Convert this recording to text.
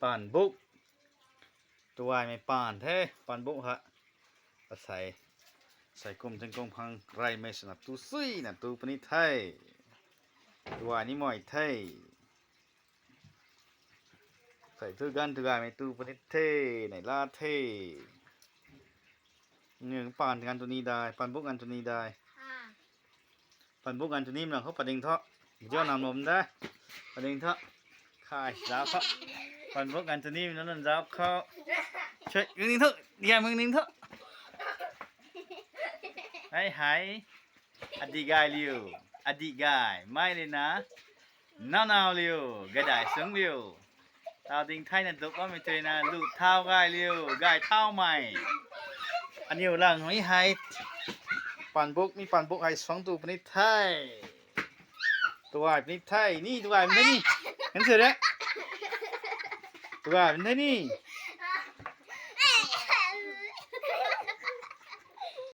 ປານບຸກ ຕົວໃຫຍ່ປານແທ້ ປານບຸກຫະ ອາໄສ ໃສ່ກົມເທິງກົງພັງໄຣໄມ້ສະໜັບຕູຊຸຍນະ ຕູປະນິດໄທ ຕົວນີ້ໝອຍໄທ ໃສ່ຖືກັນ ຖືກາຍໄມ້ຕູປະນິດເທ ໃນລາເທ ເງືອງປານກັນໂຕນີ້ໄດ້ ປານບຸກກັນໂຕນີ້ໄດ້ ປານບຸກກັນໂຕນີ້ມັນເຂົ້າປາດິງເທາະ ບໍ່ເຈົ້ານຳລົມໄດ້ ປາດິງເທາະ ຂາຍລາວເທາະ ປານບຸກກັນໂຕນີ້ມັນນັ້ນລາວເຂົ້າ ຊ່ວຍເງືອງເທາະ ຢ່າເມືອງໜຶ່ງເທາະ ໄຫ ໄຫ ອະດີກາຍລິວ ອະດີກາຍ ໄມ້ເລີຍນະ ໜາວໆລິວ ກະດາຍເຊິ່ງລິວ ຕາວດິງໄທນັ້ນຕົກວ່າແມ່ນເຈຍນະ ລູກທ້າວກາຍລິວ ກາຍທ້າວໃໝ່ ອັນນີ້ຫຼັງນີ້ໄຫ ປານບຸກ ມີປານບຸກໄຫສອງຕູປະນິດໄທ ຕົວປະນິດໄທ ນີ້ຕົວມັນໄດ້ນີ້ ເຫັນເສືອເດ້ ຕົວມັນໄດ້ນີ້